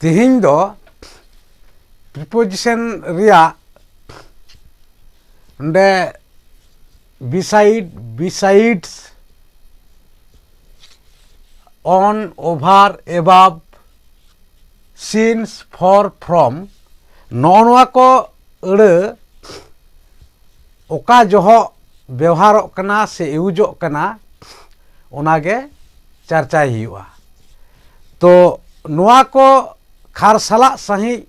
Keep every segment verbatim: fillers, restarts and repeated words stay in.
ᱛᱮᱦᱮᱧ ᱫᱚ preposition ᱨᱮᱭᱟᱜ ᱚᱸᱰᱮ beside, besides, on, over, above, since, for, from, ᱱᱚᱜᱼᱚ ᱱᱚᱣᱟ ᱠᱚ ᱟᱹᱲᱟᱹ ᱚᱠᱟ ᱡᱚᱦᱚᱜ ᱵᱮᱣᱦᱟᱨᱚᱜ ᱠᱟᱱᱟ ᱥᱮ ᱤᱭᱩᱡᱚᱜ ᱠᱟᱱᱟ, ᱚᱱᱟᱜᱮ ᱪᱟᱨᱪᱟᱭ ᱦᱩᱭᱩᱜᱼᱟ᱾ ᱛᱚ ᱱᱚᱣᱟ ᱠᱚ ᱠᱷᱟᱨᱥᱟᱞᱟᱜ ᱥᱟᱺᱦᱤᱡ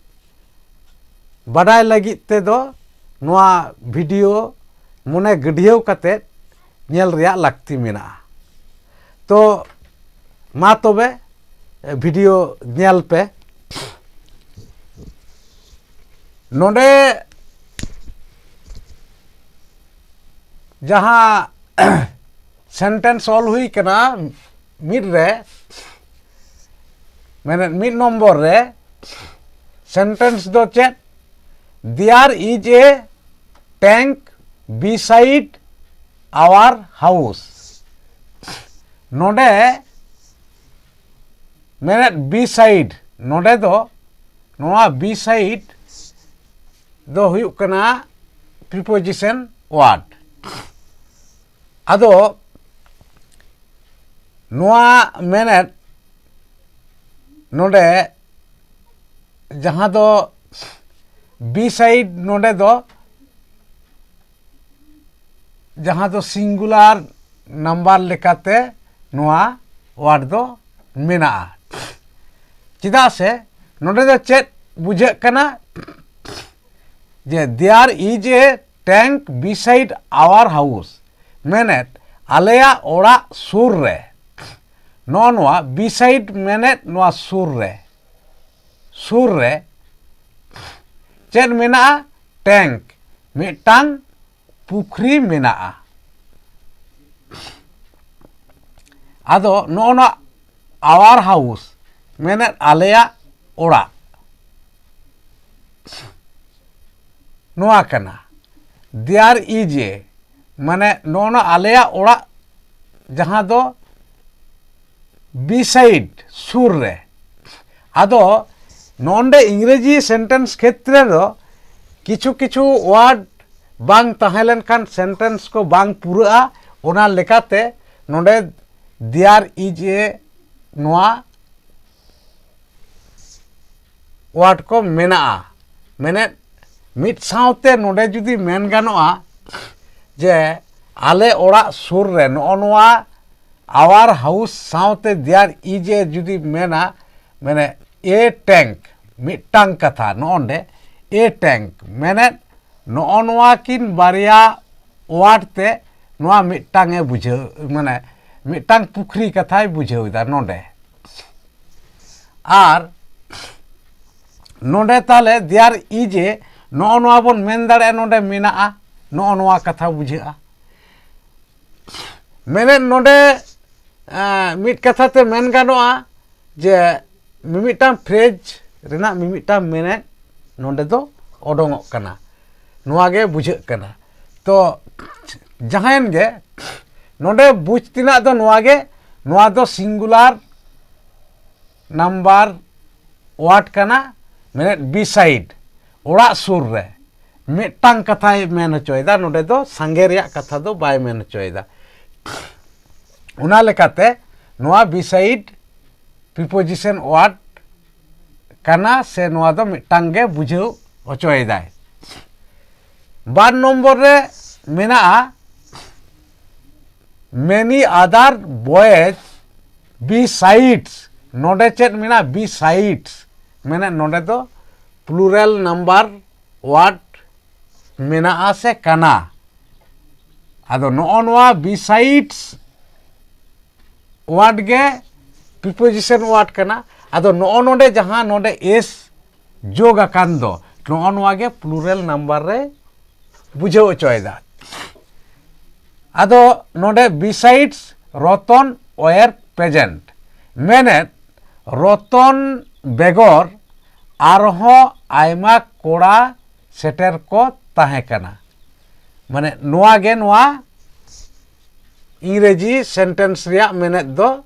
ᱵᱟᱰᱟᱭ ᱞᱟᱹᱜᱤᱫ ᱛᱮᱫᱚ ᱱᱚᱣᱟ ᱵᱷᱤᱰᱤᱭᱳ ᱢᱚᱱᱮ ᱜᱟᱹᱰᱭᱟᱹᱣ ᱠᱟᱛᱮ ᱧᱮᱞ ᱨᱮᱭᱟᱜ ᱞᱟᱹᱠᱛᱤ ᱢᱮᱱᱟᱜᱼᱟ᱾ ᱛᱚ ᱢᱟ ᱛᱚᱵᱮ ᱵᱷᱤᱰᱤᱭᱳ ᱧᱮᱞ ᱯᱮ᱾ ᱱᱚᱰᱮ ᱡᱟᱦᱟᱸ ᱥᱮᱱᱴᱮᱱᱥ ᱚᱞ ᱦᱩᱭ ᱠᱟᱱᱟ ᱢᱤᱫ ᱨᱮ, ᱢᱮᱱᱮᱫ ᱢᱤᱫ ᱱᱚᱢᱵᱚᱨ ᱨᱮ ᱥᱮᱱᱴᱮᱱᱥ ᱫᱚ ᱪᱮᱫ? There is a tank beside our house. ᱱᱚᱰᱮ ᱢᱮᱱᱮᱫ beside, ᱱᱚᱰᱮ ᱫᱚ ᱱᱚᱣᱟ beside ᱫᱚ ᱦᱩᱭᱩᱜ ᱠᱟᱱᱟ preposition word᱾ ᱟᱫᱚ ᱱᱚᱣᱟ ᱢᱮᱱᱮᱫ ᱱᱚᱰᱮ ᱡᱟᱦᱟᱸ ᱫᱚ beside, ᱱᱚᱰᱮ ᱫᱚ ᱡᱟᱦᱟᱸ ᱫᱚ ᱥᱤᱝᱜᱩᱞᱟᱨ ᱱᱟᱢᱵᱟᱨ ᱞᱮᱠᱟᱛᱮ ᱱᱚᱣᱟ ᱣᱟᱨᱰ ᱫᱚ ᱢᱮᱱᱟᱜᱼᱟ᱾ ᱪᱮᱫᱟᱜ ᱥᱮ ᱱᱚᱰᱮ ᱫᱚ ᱪᱮᱫ ᱵᱩᱡᱷᱟᱹᱜ ᱠᱟᱱᱟ ᱡᱮ there is a tank beside our house, ᱢᱮᱱᱮᱫ ᱟᱞᱮᱭᱟᱜ ᱚᱲᱟᱜ ᱥᱩᱨ ᱨᱮ᱾ ᱱᱚᱜᱼᱚ ᱱᱚᱣᱟ beside ᱢᱮᱱᱮᱫ ᱱᱚᱣᱟ ᱥᱩᱨ ᱨᱮ, ᱥᱩᱨ ᱨᱮ ᱪᱮᱫ ᱢᱮᱱᱟᱜᱼᱟ? ᱴᱮᱝᱠ, ᱢᱤᱫᱴᱟᱝ ᱯᱩᱠᱷᱨᱤ ᱢᱮᱱᱟᱜᱼᱟ᱾ ᱟᱫᱚ ᱱᱚᱜᱼᱚ ᱱᱚᱣᱟ our house ᱢᱮᱱᱮᱫ ᱟᱞᱮᱭᱟᱜ ᱚᱲᱟᱜ ᱱᱚᱣᱟ ᱠᱟᱱᱟ᱾ There is a, ᱢᱟᱱᱮ ᱱᱚᱜᱼᱚ ᱱᱚᱣᱟ ᱟᱞᱮᱭᱟᱜ ᱚᱲᱟᱜ ᱡᱟᱦᱟᱸ ᱫᱚ beside, ᱥᱩᱨ ᱨᱮ᱾ ᱟᱫᱚ ᱱᱚᱰᱮ ᱤᱝᱨᱮᱡᱤ ᱥᱮᱱᱴᱮᱱᱥ ᱠᱷᱮᱛᱨᱮ ᱫᱚ ᱠᱤᱪᱷᱩ ᱠᱤᱪᱷᱩ ᱣᱟᱨᱰ ᱵᱟᱝ ᱛᱟᱦᱮᱸ ᱞᱮᱱᱠᱷᱟᱱ ᱥᱮᱱᱴᱮᱱᱥ ᱠᱚ ᱵᱟᱝ ᱯᱩᱨᱟᱹᱜᱼᱟ᱾ ᱚᱱᱟ ᱞᱮᱠᱟᱛᱮ ᱱᱚᱰᱮ there is a ᱱᱚᱣᱟ ᱣᱟᱨᱰ ᱠᱚ ᱢᱮᱱᱟᱜᱼᱟ᱾ ᱢᱮᱱᱮᱫ ᱢᱤᱫ ᱥᱟᱶᱛᱮ ᱱᱚᱰᱮ ᱡᱩᱫᱤ ᱢᱮᱱ ᱜᱟᱱᱚᱜᱼᱟ ᱡᱮ ᱟᱞᱮ ᱚᱲᱟᱜ ᱥᱩᱨ ᱨᱮ ᱱᱚᱜᱼᱚ ᱱᱚᱣᱟ our house ᱥᱟᱶᱛᱮ there is a ᱡᱩᱫᱤ ᱢᱮᱱᱟ, ᱢᱟᱱᱮ a tank, ᱢᱤᱫᱴᱟᱝ ᱠᱟᱛᱷᱟ ᱱᱚᱜᱼᱚᱸᱰᱮ a tank ᱢᱮᱱᱮᱫ ᱱᱚᱜᱼᱚ ᱱᱚᱣᱟ ᱠᱤᱱ ᱵᱟᱨᱭᱟ ᱣᱟᱨᱰ ᱛᱮ ᱱᱚᱣᱟ ᱢᱤᱫᱴᱟᱝ ᱮ ᱵᱩᱡᱷᱟᱹᱣ, ᱢᱟᱱᱮ ᱢᱤᱫᱴᱟᱝ ᱯᱩᱠᱷᱨᱤ ᱠᱟᱛᱷᱟᱭ ᱵᱩᱡᱷᱟᱹᱣ ᱮᱫᱟ ᱱᱚᱰᱮ᱾ ᱟᱨ ᱱᱚᱰᱮ ᱛᱟᱦᱞᱮ there is a ᱱᱚᱜᱼᱚ ᱱᱚᱣᱟ ᱵᱚᱱ ᱢᱮᱱ ᱫᱟᱲᱮᱭᱟᱜᱼᱟ ᱱᱚᱰᱮ ᱢᱮᱱᱟᱜᱼᱟ, ᱱᱚᱜᱼᱚ ᱱᱚᱣᱟ ᱠᱟᱛᱷᱟ ᱵᱩᱡᱷᱟᱹᱜᱼᱟ᱾ ᱢᱮᱱᱮᱫ ᱱᱚᱰᱮ ᱮᱸ, ᱢᱤᱫ ᱠᱟᱛᱷᱟ ᱛᱮ ᱢᱮᱱ ᱜᱟᱱᱚᱜᱼᱟ ᱡᱮ ᱢᱤᱢᱤᱫᱴᱟᱝ ᱯᱷᱨᱮᱡᱽ ᱨᱮᱱᱟᱜ ᱢᱤᱢᱤᱫᱴᱟᱝ ᱢᱮᱱᱮᱫ ᱱᱚᱰᱮ ᱫᱚ ᱚᱰᱚᱝᱚᱜ ᱠᱟᱱᱟ, ᱱᱚᱣᱟ ᱜᱮ ᱵᱩᱡᱷᱟᱹᱜ ᱠᱟᱱᱟ᱾ ᱛᱚ ᱡᱟᱦᱟᱸᱭᱮᱱ ᱜᱮ ᱱᱚᱰᱮ ᱵᱩᱡᱽ ᱛᱮᱱᱟᱜ ᱫᱚ ᱱᱚᱣᱟ ᱜᱮ, ᱱᱚᱣᱟ ᱫᱚ ᱥᱤᱝᱜᱩᱞᱟᱨ ᱱᱟᱢᱵᱟᱨ ᱣᱟᱨᱰ ᱠᱟᱱᱟ, ᱢᱮᱱᱮᱫ ᱵᱤᱥᱟᱭᱤᱰ, ᱚᱲᱟᱜ ᱥᱩᱨ ᱨᱮ ᱢᱤᱫᱴᱟᱝ ᱠᱟᱛᱷᱟᱭ ᱢᱮᱱ ᱦᱚᱪᱚᱭᱮᱫᱟ, ᱱᱚᱰᱮ ᱫᱚ ᱥᱟᱸᱜᱮ ᱨᱮᱭᱟᱜ ᱠᱟᱛᱷᱟ ᱫᱚ ᱵᱟᱭ ᱢᱮᱱ ᱦᱚᱪᱚᱭᱮᱫᱟ᱾ ᱚᱱᱟ ᱞᱮᱠᱟᱛᱮ ᱱᱚᱣᱟ ᱵᱤᱥᱟᱭᱤᱰ ᱯᱨᱤᱯᱳᱡᱤᱥᱚᱱ ᱣᱟᱨᱰ ᱠᱟᱱᱟ, ᱥᱮ ᱱᱚᱣᱟ ᱫᱚ ᱢᱤᱫᱴᱟᱝ ᱜᱮ ᱵᱩᱡᱷᱟᱹᱣ ᱦᱚᱪᱚᱭᱮᱫᱟᱭ᱾ ᱵᱟᱨ ᱱᱚᱢᱵᱚᱨ ᱨᱮ ᱢᱮᱱᱟᱜᱼᱟ many other boys besides᱾ ᱱᱚᱰᱮ ᱪᱮᱫ ᱢᱮᱱᱟᱜᱼᱟ? Besides ᱢᱮᱱᱮᱫ ᱱᱚᱰᱮ ᱫᱚ ᱯᱞᱩᱨᱟᱞ ᱱᱟᱢᱵᱟᱨ ᱣᱟᱨᱰ ᱢᱮᱱᱟᱜᱼᱟ ᱥᱮ ᱠᱟᱱᱟ᱾ ᱟᱫᱚ ᱱᱚᱜᱼᱚ ᱱᱚᱣᱟ ᱵᱤᱥᱟᱭᱤᱰᱥ ᱣᱟᱨᱰ ᱜᱮ ᱯᱨᱤᱯᱳᱡᱤᱥᱚᱱ ᱣᱟᱨᱰ ᱠᱟᱱᱟ᱾ ᱟᱫᱚ ᱱᱚᱜᱼᱚ ᱱᱚᱰᱮ ᱡᱟᱦᱟᱸ ᱱᱚᱰᱮ ᱮᱥ ᱡᱳᱜᱽ ᱟᱠᱟᱱ ᱫᱚ ᱱᱚᱜᱼᱚ ᱱᱚᱣᱟ ᱜᱮ ᱯᱞᱩᱨᱟᱞ ᱱᱟᱢᱵᱟᱨ ᱨᱮ ᱵᱩᱡᱷᱟᱹᱣ ᱦᱚᱪᱚᱭᱮᱫᱟ᱾ ᱟᱫᱚ ᱱᱚᱰᱮ besides ᱨᱚᱛᱚᱱ were present ᱢᱮᱱᱮᱫ ᱨᱚᱛᱚᱱ ᱵᱮᱜᱚᱨ ᱟᱨᱦᱚᱸ ᱟᱭᱢᱟ ᱠᱚᱲᱟ ᱥᱮᱴᱮᱨ ᱠᱚ ᱛᱟᱦᱮᱸ ᱠᱟᱱᱟ᱾ ᱢᱟᱱᱮ ᱱᱚᱣᱟ ᱜᱮ ᱱᱚᱣᱟ ᱤᱝᱨᱮᱡᱤ ᱥᱮᱱᱴᱮᱱᱥ ᱨᱮᱭᱟᱜ ᱢᱮᱱᱮᱫ ᱫᱚ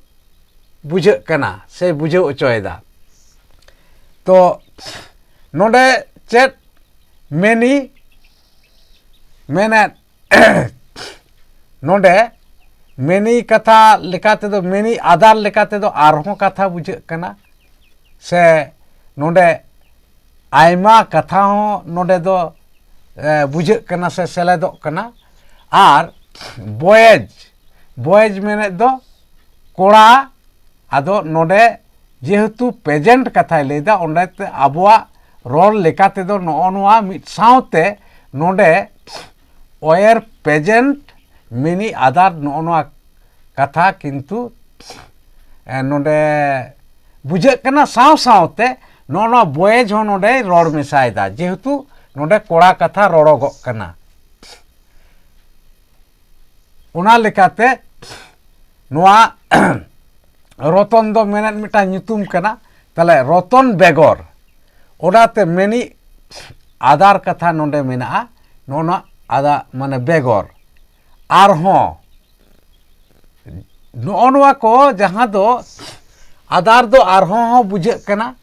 ᱵᱩᱡᱷᱟᱹᱜ ᱠᱟᱱᱟ ᱥᱮ ᱵᱩᱡᱷᱟᱹᱣ ᱦᱚᱪᱚᱭᱮᱫᱟ᱾ ᱛᱚ ᱱᱚᱰᱮ ᱪᱮᱫ many ᱢᱮᱱᱮᱫ ᱱᱚᱰᱮ many ᱠᱟᱛᱷᱟ ᱞᱮᱠᱟ ᱛᱮᱫᱚ, many other ᱞᱮᱠᱟ ᱛᱮᱫᱚ ᱟᱨᱦᱚᱸ ᱠᱟᱛᱷᱟ ᱵᱩᱡᱷᱟᱹᱜ ᱠᱟᱱᱟ, ᱥᱮ ᱱᱚᱰᱮ ᱟᱭᱢᱟ ᱠᱟᱛᱷᱟ ᱦᱚᱸ ᱱᱚᱰᱮ ᱫᱚ ᱵᱩᱡᱷᱟᱹᱜ ᱠᱟᱱᱟ ᱥᱮ ᱥᱮᱞᱮᱫᱚᱜ ᱠᱟᱱᱟ᱾ ᱟᱨ boys, boys ᱢᱮᱱᱮᱫ ᱫᱚ ᱠᱚᱲᱟ᱾ ᱟᱫᱚ ᱱᱚᱰᱮ ᱡᱮᱦᱮᱛᱩ present ᱠᱟᱛᱷᱟᱭ ᱞᱟᱹᱭᱫᱟ, ᱚᱸᱰᱮ ᱛᱮ ᱟᱵᱚᱣᱟᱜ ᱨᱚᱲ ᱞᱮᱠᱟ ᱛᱮᱫᱚ ᱱᱚᱜᱼᱚ ᱱᱚᱣᱟ ᱢᱤᱫ ᱥᱟᱶᱛᱮ ᱱᱚᱰᱮ were present many other ᱱᱚᱜᱼᱚ ᱱᱚᱣᱟ ᱠᱟᱛᱷᱟ ᱠᱤᱱᱛᱩ ᱱᱚᱰᱮ ᱵᱩᱡᱷᱟᱹᱜ ᱠᱟᱱᱟ᱾ ᱥᱟᱶ ᱥᱟᱶᱛᱮ ᱱᱚᱜᱼᱚ ᱱᱚᱣᱟ boys ᱦᱚᱸ ᱱᱚᱰᱮᱭ ᱨᱚᱲ ᱢᱮᱥᱟᱭᱮᱫᱟ, ᱡᱮᱦᱮᱛᱩ ᱱᱚᱰᱮ ᱠᱚᱲᱟ ᱠᱟᱛᱷᱟ ᱨᱚᱲᱚᱜᱚᱜ ᱠᱟᱱᱟ᱾ ᱚᱱᱟ ᱞᱮᱠᱟᱛᱮ ᱱᱚᱣᱟ ᱨᱚᱛᱚᱱ ᱫᱚ ᱢᱮᱱᱮᱫ ᱢᱤᱫᱴᱟᱝ ᱧᱩᱛᱩᱢ ᱠᱟᱱᱟ᱾ ᱛᱟᱦᱚᱞᱮ ᱨᱚᱛᱚᱱ ᱵᱮᱜᱚᱨ, ᱚᱱᱟᱛᱮ many other ᱠᱟᱛᱷᱟ ᱱᱚᱰᱮ ᱢᱮᱱᱟᱜᱼᱟ᱾ ᱱᱚᱜᱼᱚ ᱱᱚᱣᱟ ᱟᱫᱟ ᱢᱟᱱᱮ ᱵᱮᱜᱚᱨ, ᱟᱨᱦᱚᱸ, ᱱᱚᱜᱼᱚ ᱱᱚᱣᱟ ᱠᱚ ᱡᱟᱦᱟᱸ ᱫᱚ other ᱫᱚ ᱟᱨᱦᱚᱸ ᱦᱚᱸ ᱵᱩᱡᱷᱟᱹᱜ ᱠᱟᱱᱟ,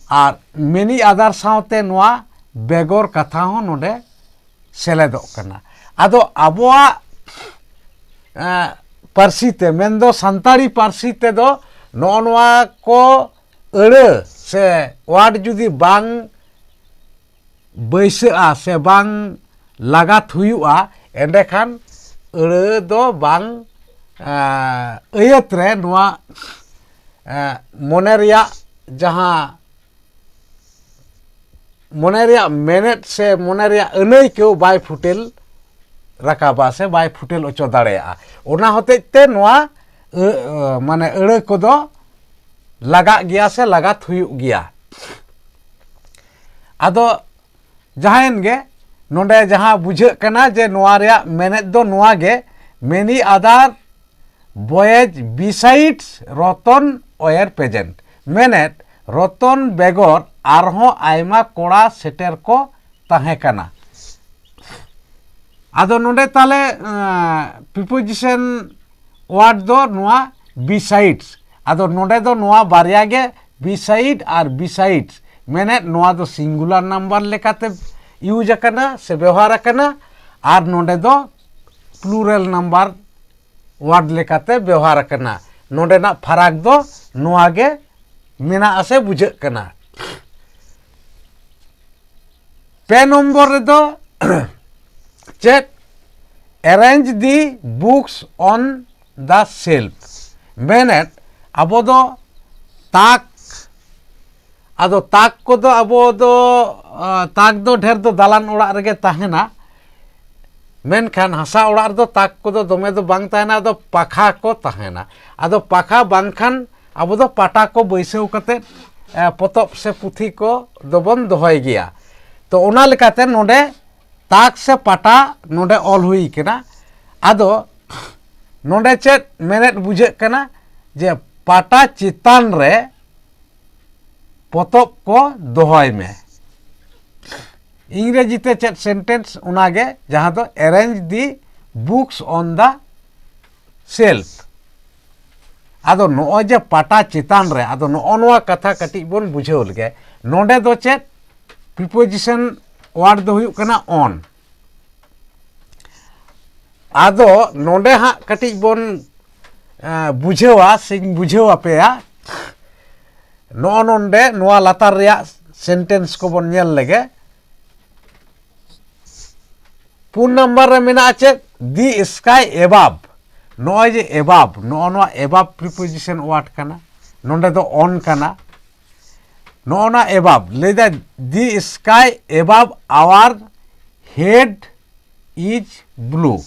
ᱟᱨ many other ᱥᱟᱶᱛᱮ ᱱᱚᱣᱟ ᱵᱮᱜᱚᱨ ᱠᱟᱛᱷᱟ ᱦᱚᱸ ᱱᱚᱰᱮ ᱥᱮᱞᱮᱫᱚᱜ ᱠᱟᱱᱟ᱾ ᱟᱫᱚ ᱟᱵᱚᱣᱟᱜ ᱯᱟᱹᱨᱥᱤ ᱛᱮ, ᱢᱮᱱᱫᱚ ᱥᱟᱱᱛᱟᱲᱤ ᱯᱟᱹᱨᱥᱤ ᱛᱮᱫᱚ ᱱᱚᱜᱼᱚ ᱱᱚᱣᱟ ᱠᱚ ᱟᱹᱲᱟᱹ ᱥᱮ word ᱡᱩᱫᱤ ᱵᱟᱝ ᱵᱟᱹᱭᱥᱟᱹᱜᱼᱟ ᱥᱮ ᱵᱟᱝ ᱞᱟᱜᱟᱛ ᱦᱩᱭᱩᱜᱼᱟ, ᱮᱸᱰᱮᱠᱷᱟᱱ ᱟᱹᱲᱟᱹ ᱫᱚ ᱵᱟᱝ ᱟᱹᱭᱟᱹᱛ ᱨᱮ ᱱᱚᱣᱟ ᱢᱚᱱᱮ ᱨᱮᱭᱟᱜ ᱡᱟᱦᱟᱸ ᱢᱚᱱᱮ ᱨᱮᱭᱟᱜ ᱢᱮᱱᱮᱫ ᱥᱮ ᱢᱚᱱᱮ ᱨᱮᱭᱟᱜ ᱟᱹᱱᱟᱹᱭᱠᱟᱹᱣ ᱵᱟᱭ ᱯᱷᱩᱴᱮᱞ ᱨᱟᱠᱟᱵᱟ ᱥᱮ ᱵᱟᱭ ᱯᱷᱩᱴᱮᱞ ᱦᱚᱪᱚ ᱫᱟᱲᱮᱭᱟᱜᱼᱟ᱾ ᱚᱱᱟ ᱦᱚᱛᱮᱡ ᱛᱮ ᱱᱚᱣᱟ ᱟᱹ-, ᱟᱹ, ᱢᱟᱱᱮ ᱟᱹᱲᱟᱹ ᱠᱚᱫᱚ ᱞᱟᱜᱟᱜ ᱜᱮᱭᱟ ᱥᱮ ᱞᱟᱜᱟᱛ ᱦᱩᱭᱩᱜ ᱜᱮᱭᱟ᱾ ᱟᱫᱚ ᱡᱟᱦᱟᱸᱭᱮᱱ ᱜᱮ, ᱱᱚᱰᱮ ᱡᱟᱦᱟᱸ ᱵᱩᱡᱷᱟᱹᱜ ᱠᱟᱱᱟ ᱡᱮ ᱱᱚᱣᱟ ᱨᱮᱭᱟᱜ ᱢᱮᱱᱮᱫ ᱫᱚ ᱱᱚᱣᱟ ᱜᱮ, many other boys besides Ratan were present᱾ ᱢᱮᱱᱮᱫ, ᱨᱚᱛᱚᱱ ᱵᱮᱜᱚᱨ ᱟᱨᱦᱚᱸ ᱟᱭᱢᱟ ᱠᱚᱲᱟ ᱥᱮᱴᱮᱨ ᱠᱚ ᱛᱟᱦᱮᱸ ᱠᱟᱱᱟ᱾ ᱟᱫᱚ ᱱᱚᱰᱮ ᱛᱟᱦᱞᱮ preposition word ᱫᱚ ᱱᱚᱣᱟ besides᱾ ᱟᱫᱚ ᱱᱚᱰᱮ ᱫᱚ ᱱᱚᱣᱟ ᱵᱟᱨᱭᱟ ᱜᱮ Beside ᱟᱨ besides ᱢᱮᱱᱮᱫ ᱱᱚᱣᱟ ᱫᱚ singular number ᱞᱮᱠᱟᱛᱮ use ᱟᱠᱟᱱᱟ ᱥᱮ ᱵᱮᱣᱦᱟᱨ ᱟᱠᱟᱱᱟ, ᱟᱨ ᱱᱚᱰᱮ ᱫᱚ plural number word ᱞᱮᱠᱟᱛᱮ ᱵᱮᱣᱦᱟᱨ ᱟᱠᱟᱱᱟ᱾ ᱱᱚᱰᱮᱱᱟᱜ ᱯᱷᱟᱨᱟᱠ ᱫᱚ ᱱᱚᱣᱟ ᱜᱮ ᱢᱮᱱᱟᱜᱼᱟ ᱥᱮ ᱵᱩᱡᱷᱟᱹᱜ ᱠᱟᱱᱟ᱾ ᱯᱮ ᱱᱚᱢᱵᱚᱨ ᱨᱮᱫᱚ ᱪᱮᱫ? Arrange the books on the shelf᱾ ᱢᱮᱱᱮᱫ ᱟᱵᱚ ᱫᱚ ᱛᱟᱠ, ᱟᱫᱚ ᱛᱟᱠ ᱠᱚᱫᱚ ᱟᱵᱚ ᱫᱚ, ᱟ, ᱛᱟᱠ ᱫᱚ ᱰᱷᱮᱨ ᱫᱚ ᱫᱟᱞᱟᱱ ᱚᱲᱟᱜ ᱨᱮᱜᱮ ᱛᱟᱦᱮᱱᱟ, ᱢᱮᱱᱠᱷᱟᱱ ᱦᱟᱥᱟ ᱚᱲᱟᱜ ᱨᱮᱫᱚ ᱛᱟᱠ ᱠᱚᱫᱚ ᱫᱚᱢᱮ ᱫᱚ ᱵᱟᱝ ᱛᱟᱦᱮᱱᱟ, ᱟᱫᱚ ᱯᱟᱠᱷᱟ ᱠᱚ ᱛᱟᱦᱮᱱᱟ᱾ ᱟᱫᱚ ᱯᱟᱠᱷᱟ ᱵᱟᱝᱠᱷᱟᱱ ᱟᱵᱚ ᱫᱚ ᱯᱟᱴᱟ ᱠᱚ ᱵᱟᱹᱭᱥᱟᱹᱣ ᱠᱟᱛᱮᱫ, ᱮ, ᱯᱚᱛᱚᱵ ᱥᱮ ᱯᱩᱛᱷᱤ ᱠᱚ ᱫᱚᱵᱚᱱ ᱫᱚᱦᱚᱭ ᱜᱮᱭᱟ᱾ ᱛᱚ ᱚᱱᱟ ᱞᱮᱠᱟᱛᱮ ᱱᱚᱰᱮ ᱛᱟᱠ ᱥᱮ ᱯᱟᱴᱟ ᱱᱚᱰᱮ ᱚᱞ ᱦᱩᱭ ᱠᱟᱱᱟ᱾ ᱟᱫᱚ ᱱᱚᱰᱮ ᱪᱮᱫ ᱢᱮᱱᱮᱫ ᱵᱩᱡᱷᱟᱹᱜ ᱠᱟᱱᱟ? ᱡᱮ ᱯᱟᱴᱟ ᱪᱮᱛᱟᱱ ᱨᱮ ᱯᱚᱛᱚᱵ ᱠᱚ ᱫᱚᱦᱚᱭ ᱢᱮ᱾ ᱤᱝᱨᱮᱡᱤ ᱛᱮ ᱪᱮᱫ sentence? ᱚᱱᱟᱜᱮ ᱡᱟᱦᱟᱸ ᱫᱚ arrange the books on the shelf᱾ ᱟᱫᱚ ᱱᱚᱜᱼᱚᱭ ᱡᱮ ᱯᱟᱴᱟ ᱪᱮᱛᱟᱱ ᱨᱮ, ᱟᱫᱚ ᱱᱚᱜᱼᱚ ᱱᱚᱣᱟ ᱠᱟᱛᱷᱟ ᱠᱟᱹᱴᱤᱡ ᱵᱚᱱ ᱵᱩᱡᱷᱟᱹᱣ ᱞᱮᱜᱮ᱾ ᱱᱚᱰᱮ ᱫᱚ ᱪᱮᱫ preposition word ᱫᱚ ᱦᱩᱭᱩᱜ ᱠᱟᱱᱟ on᱾ ᱟᱫᱚ ᱱᱚᱰᱮ ᱦᱟᱸᱜ ᱠᱟᱹᱴᱤᱡ ᱵᱚᱱ, ᱮ, ᱵᱩᱡᱷᱟᱹᱣᱟ ᱥᱮᱧ ᱵᱩᱡᱷᱟᱹᱣ ᱟᱯᱮᱭᱟ᱾ ᱱᱚᱜᱼᱚ ᱱᱚᱰᱮ ᱱᱚᱣᱟ ᱞᱟᱛᱟᱨ ᱨᱮᱭᱟᱜ sentence ᱠᱚᱵᱚᱱ ᱧᱮᱞ ᱞᱮᱜᱮ᱾ ᱯᱩᱱ ᱱᱟᱢᱵᱟᱨ ᱨᱮ ᱢᱮᱱᱟᱜᱼᱟ ᱪᱮᱫ? The sky above᱾ ᱱᱚᱜᱼᱚᱭ ᱡᱮ above, ᱱᱚᱜᱼᱚ ᱱᱚᱣᱟ above preposition word ᱠᱟᱱᱟ, ᱱᱚᱰᱮ ᱫᱚ on ᱠᱟᱱᱟ᱾ ᱱᱚᱜᱼᱚ ᱱᱟ above ᱞᱟᱹᱭᱫᱟᱭ, the sky above our head is blue᱾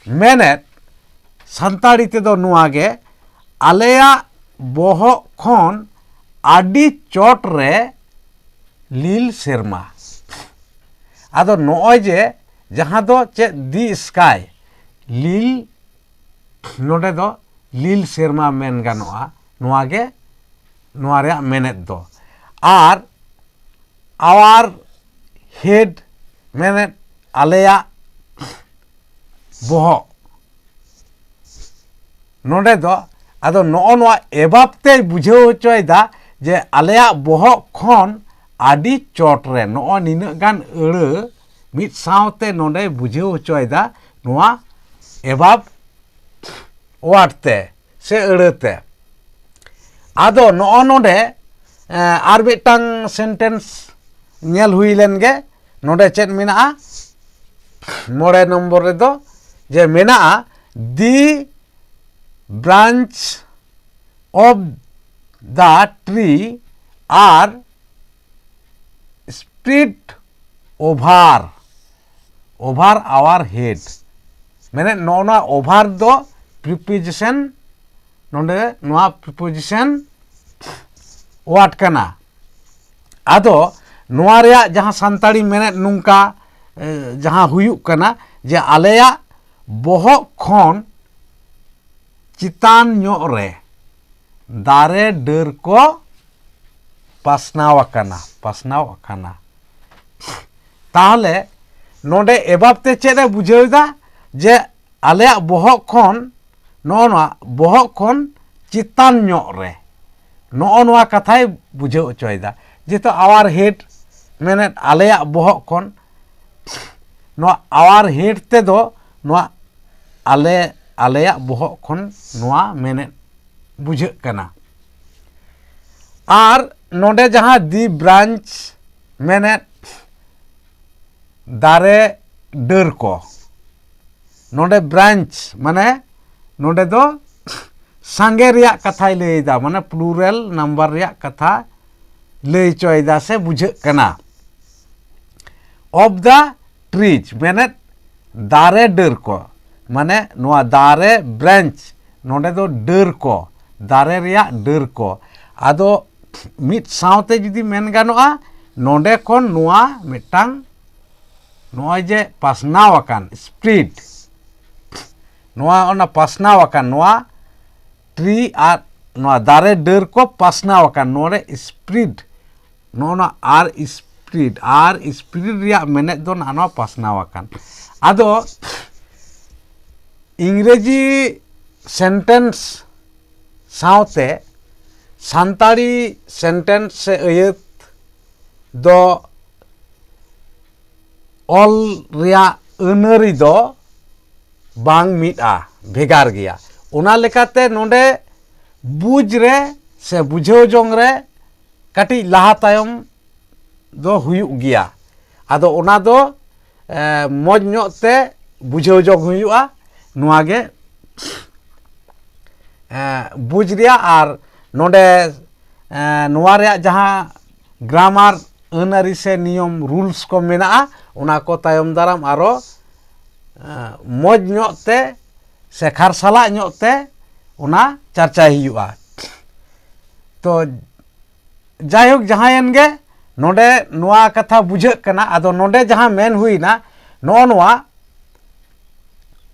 ᱢᱮᱱᱮᱫ ᱥᱟᱱᱛᱟᱲᱤ ᱛᱮᱫᱚ ᱱᱚᱣᱟ ᱜᱮ, ᱟᱞᱮᱭᱟᱜ ᱵᱚᱦᱚᱜ ᱠᱷᱚᱱ ᱟᱹᱰᱤ ᱪᱚᱴ ᱨᱮ ᱞᱤᱞ ᱥᱮᱨᱢᱟ᱾ ᱟᱫᱚ ᱱᱚᱜᱼᱚᱭ ᱡᱮ ᱡᱟᱦᱟᱸ ᱫᱚ ᱪᱮᱫ, the sky, ᱞᱤᱞ, ᱱᱚᱰᱮ ᱫᱚ ᱞᱤᱞ ᱥᱮᱨᱢᱟ ᱢᱮᱱ ᱜᱟᱱᱚᱜᱼᱟ᱾ ᱱᱚᱣᱟ ᱜᱮ ᱱᱚᱣᱟ ᱨᱮᱭᱟᱜ ᱢᱮᱱᱮᱫ ᱫᱚ᱾ ᱟᱨ our head ᱢᱮᱱᱮᱫ ᱟᱞᱮᱭᱟᱜ ᱵᱚᱦᱚᱜ᱾ ᱱᱚᱰᱮ ᱫᱚ ᱟᱫᱚ ᱱᱚᱜᱼᱚ ᱱᱚᱣᱟ above ᱛᱮᱭ ᱵᱩᱡᱷᱟᱹᱣ ᱦᱚᱪᱚᱭᱮᱫᱟ ᱡᱮ ᱟᱞᱮᱭᱟᱜ ᱵᱚᱦᱚᱜ ᱠᱷᱚᱱ ᱟᱹᱰᱤ ᱪᱚᱴ ᱨᱮ ᱱᱚᱜᱼᱚᱭ ᱱᱤᱱᱟᱹᱜ ᱜᱟᱱ ᱟᱹᱲᱟᱹ ᱢᱤᱫ ᱥᱟᱶᱛᱮ ᱱᱚᱰᱮ ᱵᱩᱡᱷᱟᱹᱣ ᱦᱚᱪᱚᱭᱮᱫᱟ ᱱᱚᱣᱟ above word ᱛᱮ ᱥᱮ ᱟᱹᱲᱟᱹ ᱛᱮ᱾ ᱟᱫᱚ ᱱᱚᱜᱼᱚ ᱱᱚᱰᱮ ᱟᱨ ᱢᱤᱫᱴᱟᱝ sentence ᱧᱮᱞ ᱦᱩᱭ ᱞᱮᱱ ᱜᱮ᱾ ᱱᱚᱰᱮ ᱪᱮᱫ ᱢᱮᱱᱟᱜᱼᱟ? ᱢᱚᱬᱮ ᱱᱚᱢᱵᱚᱨ ᱨᱮᱫᱚ ᱡᱮ ᱢᱮᱱᱟᱜᱼᱟ, the branch of the tree are spread over over our head᱾ ᱢᱮᱱᱮᱫ ᱱᱚᱜᱼᱚ ᱱᱚᱣᱟ over ᱫᱚ preposition, ᱱᱚᱰᱮ ᱱᱚᱣᱟ preposition word ᱠᱟᱱᱟ᱾ ᱟᱫᱚ ᱱᱚᱣᱟ ᱨᱮᱭᱟᱜ ᱡᱟᱦᱟᱸ ᱥᱟᱱᱛᱟᱲᱤ ᱢᱮᱱᱮᱫ ᱱᱚᱝᱠᱟ ᱡᱟᱦᱟᱸ ᱦᱩᱭᱩᱜ ᱠᱟᱱᱟ ᱡᱮ ᱟᱞᱮᱭᱟᱜ ᱵᱚᱦᱚᱜ ᱠᱷᱚᱱ ᱪᱮᱛᱟᱱ ᱧᱚᱜ ᱨᱮ ᱫᱟᱨᱮ ᱰᱟᱹᱨ ᱠᱚ ᱯᱟᱥᱱᱟᱣ ᱟᱠᱟᱱᱟ, ᱯᱟᱥᱱᱟᱣ ᱟᱠᱟᱱᱟ᱾ ᱛᱟᱦᱚᱞᱮ ᱱᱚᱰᱮ above ᱛᱮ ᱪᱮᱫ ᱮ ᱵᱩᱡᱷᱟᱹᱣ ᱮᱫᱟ? ᱡᱮ ᱟᱞᱮᱭᱟᱜ ᱵᱚᱦᱚᱜ ᱠᱷᱚᱱ, ᱱᱚᱜᱼᱚ ᱱᱚᱣᱟ ᱵᱚᱦᱚᱜ ᱠᱷᱚᱱ ᱪᱮᱛᱟᱱ ᱧᱚᱜ ᱨᱮ, ᱱᱚᱜᱼᱚ ᱱᱚᱣᱟ ᱠᱟᱛᱷᱟᱭ ᱵᱩᱡᱷᱟᱹᱣ ᱦᱚᱪᱚᱭᱮᱫᱟ᱾ ᱡᱮᱦᱮᱛᱩ our head ᱢᱮᱱᱮᱫ ᱟᱞᱮᱭᱟᱜ ᱵᱚᱦᱚᱜ ᱠᱷᱚᱱ, ᱱᱚᱣᱟ our head ᱛᱮᱫᱚ ᱱᱚᱣᱟ ᱟᱞᱮ, ᱟᱞᱮᱭᱟᱜ ᱵᱚᱦᱚᱜ ᱠᱷᱚᱱ ᱱᱚᱣᱟ ᱢᱮᱱᱮᱫ ᱵᱩᱡᱷᱟᱹᱜ ᱠᱟᱱᱟ᱾ ᱟᱨ ᱱᱚᱰᱮ ᱡᱟᱦᱟᱸ the branch ᱢᱮᱱᱮᱫ ᱫᱟᱨᱮ ᱰᱟᱹᱨ ᱠᱚ, ᱱᱚᱰᱮ branch ᱢᱟᱱᱮ ᱱᱚᱰᱮ ᱫᱚ ᱥᱟᱸᱜᱮ ᱨᱮᱭᱟᱜ ᱠᱟᱛᱷᱟᱭ ᱞᱟᱹᱭᱫᱟ, ᱢᱟᱱᱮ plural number ᱨᱮᱭᱟᱜ ᱠᱟᱛᱷᱟ ᱞᱟᱹᱭ ᱦᱚᱪᱚᱭᱮᱫᱟ ᱥᱮ ᱵᱩᱡᱷᱟᱹᱜ ᱠᱟᱱᱟ᱾ Of the trees ᱢᱮᱱᱮᱫ ᱫᱟᱨᱮ ᱰᱟᱹᱨ ᱠᱚ, ᱢᱟᱱᱮ ᱱᱚᱣᱟ ᱫᱟᱨᱮ branch, ᱱᱚᱰᱮ ᱫᱚ ᱰᱟᱹᱨ ᱠᱚ, ᱫᱟᱨᱮ ᱨᱮᱭᱟᱜ ᱰᱟᱹᱨ ᱠᱚ᱾ ᱟᱫᱚ ᱢᱤᱫ ᱥᱟᱶᱛᱮ ᱡᱩᱫᱤ ᱢᱮᱱ ᱜᱟᱱᱚᱜᱼᱟ, ᱱᱚᱰᱮ ᱠᱷᱚᱱ ᱱᱚᱣᱟ ᱢᱤᱫᱴᱟᱝ ᱱᱚᱜᱼᱚᱭ ᱡᱮ ᱯᱟᱥᱱᱟᱣ ᱟᱠᱟᱱ spread, ᱱᱚᱣᱟ ᱚᱱᱟ ᱯᱟᱥᱱᱟᱣ ᱟᱠᱟᱱ ᱱᱚᱣᱟ tree ᱟᱨ ᱱᱚᱣᱟ ᱫᱟᱨᱮ ᱰᱟᱹᱨ ᱠᱚ ᱯᱟᱥᱱᱟᱣ ᱟᱠᱟᱱ, ᱱᱚᱰᱮ spread, ᱱᱚᱜᱼᱚ ᱱᱚᱣᱟ ᱟᱨ spread, ᱟᱨ spread ᱨᱮᱭᱟᱜ ᱢᱮᱱᱮᱫ ᱫᱚ ᱱᱚᱜᱼᱚ ᱱᱚᱣᱟ ᱯᱟᱥᱱᱟᱣ ᱟᱠᱟᱱ᱾ ᱟᱫᱚ ᱤᱝᱨᱮᱡᱤ sentence ᱥᱟᱶᱛᱮ ᱥᱟᱱᱛᱟᱲᱤ ᱥᱮᱱᱴᱮᱱᱥ ᱥᱮ ᱟᱹᱭᱟᱹᱛ ᱫᱚ ᱚᱞ ᱨᱮᱭᱟᱜ ᱟᱹᱱᱟᱹᱨᱤ ᱫᱚ ᱵᱟᱝ ᱢᱤᱫᱼᱟ, ᱵᱷᱮᱜᱟᱨ ᱜᱮᱭᱟ᱾ ᱚᱱᱟ ᱞᱮᱠᱟᱛᱮ ᱱᱚᱰᱮ ᱵᱩᱡᱽ ᱨᱮ ᱥᱮ ᱵᱩᱡᱷᱟᱹᱣ ᱡᱚᱝ ᱨᱮ ᱠᱟᱹᱴᱤᱡ ᱞᱟᱦᱟ ᱛᱟᱭᱚᱢ ᱫᱚ ᱦᱩᱭᱩᱜ ᱜᱮᱭᱟ᱾ ᱟᱫᱚ ᱚᱱᱟ ᱫᱚ ᱮ, ᱢᱚᱡᱽ ᱧᱚᱜ ᱛᱮ ᱵᱩᱡᱷᱟᱹᱣ ᱡᱚᱝ ᱦᱩᱭᱩᱜᱼᱟ᱾ ᱱᱚᱣᱟ ᱜᱮ ᱮ, ᱵᱩᱡᱽ ᱨᱮᱭᱟᱜ᱾ ᱟᱨ ᱱᱚᱰᱮ ᱮ, ᱱᱚᱣᱟ ᱨᱮᱭᱟᱜ ᱡᱟᱦᱟᱸ ᱜᱨᱟᱢᱟᱨ, ᱟᱹᱱ ᱟᱹᱨᱤ ᱥᱮ ᱱᱤᱭᱚᱢ, ᱨᱩᱞᱥ ᱠᱚ ᱢᱮᱱᱟᱜᱼᱟ, ᱚᱱᱟ ᱠᱚ ᱛᱟᱭᱚᱢ ᱫᱟᱨᱟᱢ ᱟᱨᱚ ᱮ, ᱢᱚᱡᱽ ᱧᱚᱜ ᱛᱮ ᱥᱮ ᱠᱷᱟᱨᱥᱟᱞᱟᱜ ᱧᱚᱜ ᱛᱮ ᱚᱱᱟ ᱪᱟᱨᱪᱟᱭ ᱦᱩᱭᱩᱜᱼᱟ᱾ ᱛᱚ ᱡᱟᱭᱦᱳᱠ, ᱡᱟᱦᱟᱸᱭᱮᱱ ᱜᱮ, ᱱᱚᱰᱮ ᱱᱚᱣᱟ ᱠᱟᱛᱷᱟ ᱵᱩᱡᱷᱟᱹᱜ ᱠᱟᱱᱟ᱾ ᱟᱫᱚ ᱱᱚᱰᱮ ᱡᱟᱦᱟᱸ ᱢᱮᱱ ᱦᱩᱭᱱᱟ, ᱱᱚᱜᱼᱚ ᱱᱚᱣᱟ